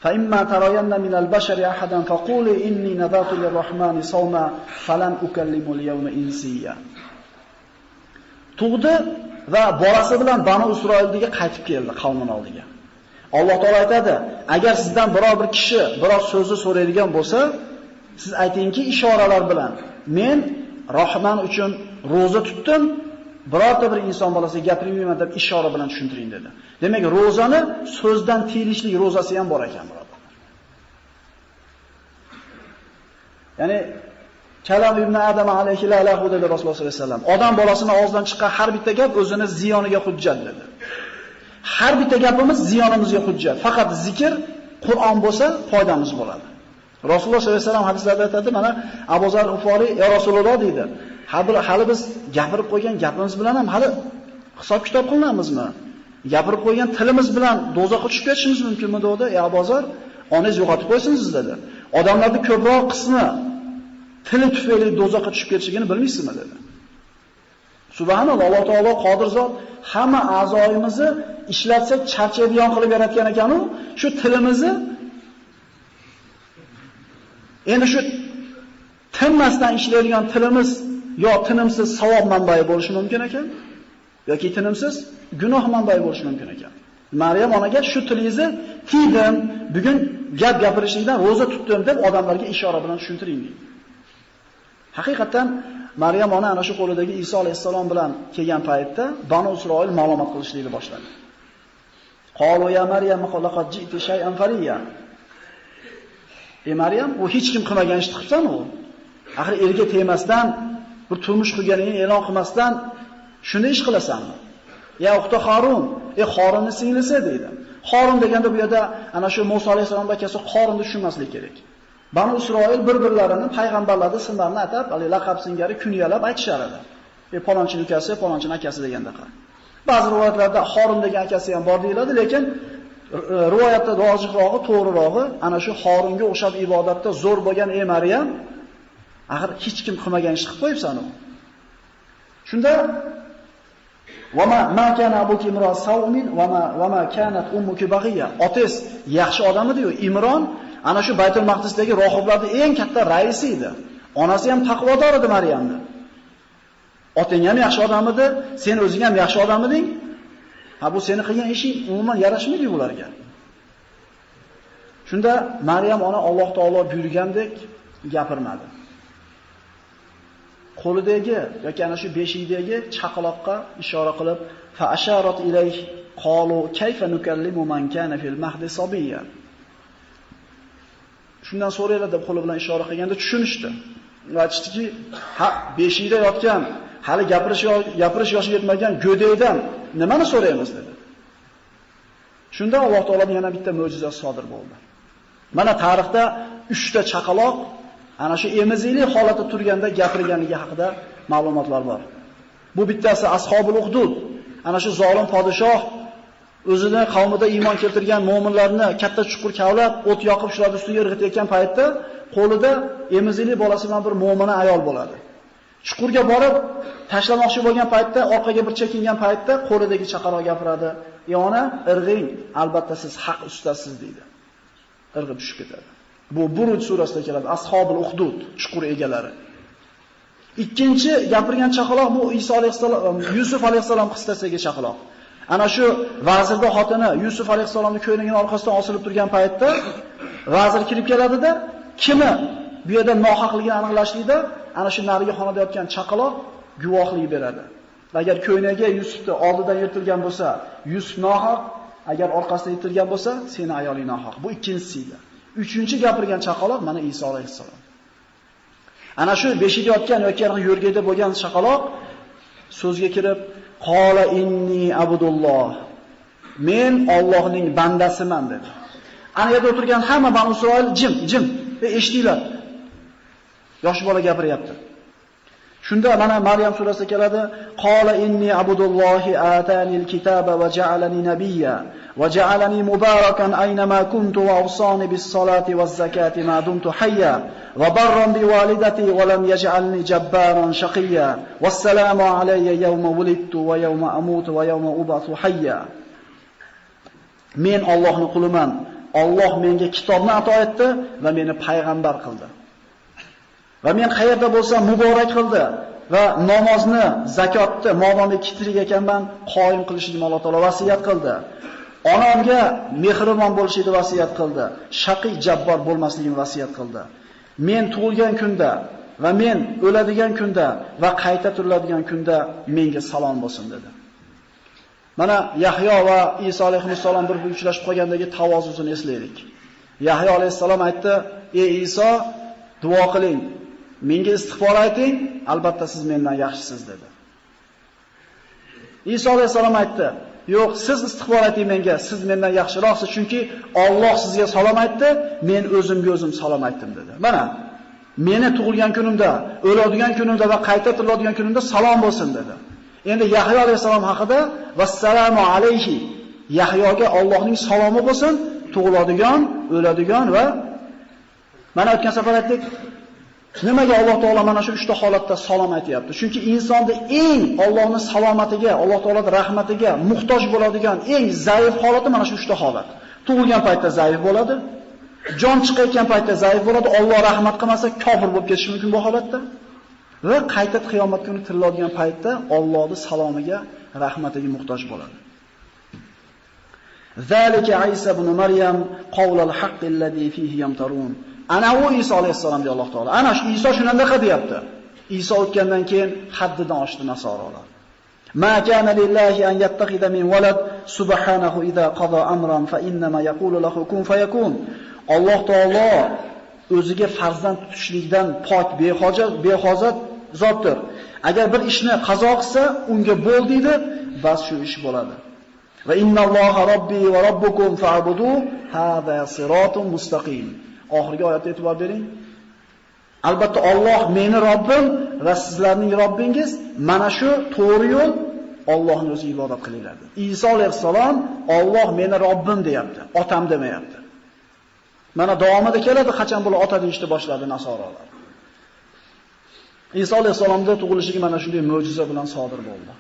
Fa imma tarayanna minal bashari ahadan faquli inni nadartu lirrahmani sawma falan ukallimu al-yawma insiyya. Tug'di va bolasi bilan Banu Isroilga qaytib keldi qavmining oldiga. Alloh taolo aytadi, agar sizdan biror bir kishi biror so'zni so'raydigan bo'lsa, siz aytingki ishoralar bilan men Rahman uchun roza tutdim, birorta bir inson bolasiga gapirmayman deb ishora bilan tushuntiring dedi. Demak, rozani so'zdan tiyilishlik rozasi ham bor ekan, birodarlar. Ya'ni Kalam ibn Adam alayhi lahu dedi Rasululloh sollallohu alayhi vasallam. Odam bolasining og'zidan chiqqan har bitta gap o'zini ziyoniga hujjat dedi. Har bitta gapimiz ziyonimizga hujjat. Faqat zikr, Qur'on bo'lsa foydamiz bo'ladi. Rasululloh sollallohu alayhi vasallam hadislarda aytadi, mana Abu Zar G'iforiy, "Ya Rasululloh" deydi. Hali biz gapirib qo'ygan gapimiz bilan ham hali hisob-kitob qilinamizmi? Gapirib qo'ygan tilimiz bilan do'zaxga tushib ketishimiz mumkinmi dedi. "Ey Abu Zar, oningiz yo'qotib qo'ysin siz" dedi. Odamlarning ko'proq qismi tili tufayli do'zaxga tushib ketishligini bilmaysizmi dedi. Subhanalloh, Alloh taolo qodir zot, hamma a'zoyimizni ishlatsak charchaydigan qilib yaratgan ekan-u, shu tilimizni endi shu tinmasdan ishlaydigan tilimiz yo tinimsiz savob manbai bo'lishi mumkin ekan, yoki tinimsiz gunoh manbai bo'lishi mumkin ekan. Maryam onaga shu tilingizni tiydim, bugun gap gapirishlikdan roza tutdim deb odamlarga ishora bilan tushuntiring deydi. Haqiqatan Maryam ona ana shu qo'lidagi Iso alayhissalom bilan kelgan paytda Banu Isroil ma'lumot qilishlikni boshladi. Qalu ya Maryam laqad ji'ti shay'an fariyya. Ey Maryam, u hech kim qilmagan ishni qilsan u. Axir erga tegmasdan, bir turmush qurganingni e'lon qilmasdan shuni ish qilasanmi? Ya uxta Harun, ey Harunning singlisi deydi. Harun deganda bu yerda ana shu Musa alayhissalomning akasi Harunni tushunmaslik kerak. Banu Isroil bir-birlarini payg'ambarlarning ismlarini atab, hali laqab singari kunyalab aytishar edi. Palonchining ukasi, palonchining akasi degandaqa. Ba'zi rivoyatlarda Harun degan akasi ham bor deyiladi, lekin rivoyatda rojihroqi, to'g'rirog'i ana shu Harunga o'xshab ibodatda zo'r bo'lgan ey Maryam, axir hech kim qilmagan ish qilib qo'yibsan u. Shunda va ma kana abuki imra sawmin va ma kanat ummuki baghiya. Otangiz yaxshi odam edi-yu, Imron ana shu Baytul Maqdisdagi rohiblarning eng katta raisi edi. Onasi ham taqvodor edi Maryamni. Otang ham yaxshi odam edi, sen o'zing ham yaxshi odam eding. Ha, bu seni qilgan ishing umuman yarashmaydi ularga. Shunda Maryam ona Alloh taolo buyurgandek gapirmadi. Qo'lidagi yoki ana shu beshikdagi chaqaloqqa ishora qilib, fa asharat ilayh qalu kayfa nukallimu man kana fil mahdi sabiyya. Shundan so'raylar deb qo'li bilan ishora qilganda tushunishdi. Va aytishdiki, ha, beshikda yotgan, hali gapirish yoshi yetmagan go'dakdan nimani so'raymiz dedi. Shunda Alloh taoloning yana bitta mo'jizasi sodir bo'ldi. Mana tarixda 3 ta chaqaloq ana shu emizikli holatda turganda gapirganligi haqida ma'lumotlar bor. Bu bittasi Ashobul Uhdud, ana shu zolim podshoh o'zini qavmida iymon keltirgan mo'minlarni katta chuqur kavlab, o't yoqib shularni ustiga irg'itayotgan paytda qo'lida emizikli bolasi bilan bir mo'mina ayol bo'ladi. Chuqurga borib tashlamoqchi bo'lgan paytda, orqaga bir chekingan paytda qo'lidagi chaqaloq gapiradi. "Ey ona, irg'ing, albatta siz haq ustasiz" deydi. Irg'ib tushib ketadi. Bu Buruj surasida keladi. Ashobul Uhdud, chuqur egalari. Ikkinchi gapirgan chaqaloq bu Iso alayhissalom, Yusuf alayhissalom qissasidagi chaqaloq. Ana shu vazirda xotini Yusuf alayhissalomning ko'ylagining orqasidan osilib turgan paytda vazir kirib keladida, kimi bu yerda nohaqligini aniqlashlikda ana shu narigi xonada yotgan chaqaloq guvohlik beradi. Agar ko'ynagi Yusufni oldidan yirtilgan bo'lsa, Yusuf nohaq, agar orqasidan yirtilgan bo'lsa, seni ayoling nohaq. Bu ikkinchisi edi. Uchinchi gapirgan chaqaloq mana Iso alayhissalom. Ana shu beshikda yotgan yoki yo'rgakda bo'lgan chaqaloq so'zga kirib, "Qola inni abdulloh." Men Allohning bandasiman dedi. Ana yerda o'tirgan hamma Banu Isroil jim, jim va eshitinglar. Yosh bola gapiryapti. Shunda mana Maryam surasida keladi, "Qola inni abdullohi atanil kitaba va ja'alani nabiyya va ja'alani mubarakan aynama kuntu va awsani bis salati vaz zakati ma dumtu hayya va barran bi walidati va lam yaj'alni jabbaran shaqiyya wassalamu alayya yawma wulidtu va yawma amutu va yawma ub'athu hayya." Men Allohning quliman. Alloh menga kitobni ato etdi va meni payg'ambar qildi. Va men qayerda bo'lsam muborak qildi va namozni, zakotni modomiki tirik ekanman, qoyim qilishimni Alloh taolo vasiyat qildi. Onamga mehribon bo'lishimni vasiyat qildi. Shaqiy jabbor bo'lmasligimni vasiyat qildi. Men tug'ilgan kunda va men o'ladigan kunda va qayta tiriladigan kunda menga salom bo'lsin dedi. Mana Yahyo va Iso alayhissalom bir-biri uchrashib qolgandagi tavozusini eslaylik. Yahyo alayhissalom aytdi: "Ey Iso, duo qiling, menga istig'for ayting, albatta siz mendan yaxshisiz" dedi. Iso alayhissalom aytdi: "Yo'q, siz istig'for ayting menga, siz mendan yaxshiroqsiz, chunki Alloh sizga salom aytdi, men o'zimga o'zim salom aytdim" dedi. Mana meni tug'ilgan kunimda, o'ladigan kunimda va qayta tiriladigan kunimda salom bo'lsin dedi. Endi Yahyo alayhissalom haqida vassalamu alayhi, Yahyoga Allohning salomi bo'lsin, tug'iladigan, o'ladigan va mana o'tgan safar aytdik, nimaga Alloh taolo mana shu 3 ta holatda salom aytayapti? Chunki insonda eng Allohning salomatiga, Alloh taoloning rahmatiga muhtoj bo'ladigan eng zaif holati mana shu 3 ta holat. Tug'ilgan paytda zaif bo'ladi, jon chiqayotgan paytda zaif bo'ladi, Alloh rahmat qilmasa kofir bo'lib ketishi mumkin bu holatda. Va qayta qiyomat kuni tiriladigan paytda Allohning salomiga, rahmatiga muhtoj bo'ladi. Zalika Isa ibn Maryam qawlul haqqi allazi fihi yamtarun. Ana u Iso alayhissalom dey Alloh taolo. Ana shu Iso shunday deyapti. Iso o'tgandan keyin haddidan oshdi nasorolar. Ma kana lillahi an yattakhidha min walad subhanahu idza qada amran fa innama yaqulu lahu kun fayakun. Alloh taolo o'ziga farzand tutishlikdan pok, behojat zotdir. Agar bir ishni qazo qilsa, unga bo'l deydi, bas shu ish bo'ladi. Va innalloha robbi va robbukum fa'budu hada sirotun mustaqim. Oxirgi oyatga e'tibor bering. Albatta Alloh meni Robbim va sizlarning Robbingiz, mana shu to'g'ri yo'l, Allohning o'ziga ibodat qilinglar. Iso alayhissalom Alloh meni Robbim deyapti, otam demayapti. Mana davomida keladi, qachon bular ota deyishni boshladi nasorolar. Iso alayhissalomda tug'ilishligi mana shunday mo'jiza bilan sodir bo'ldi.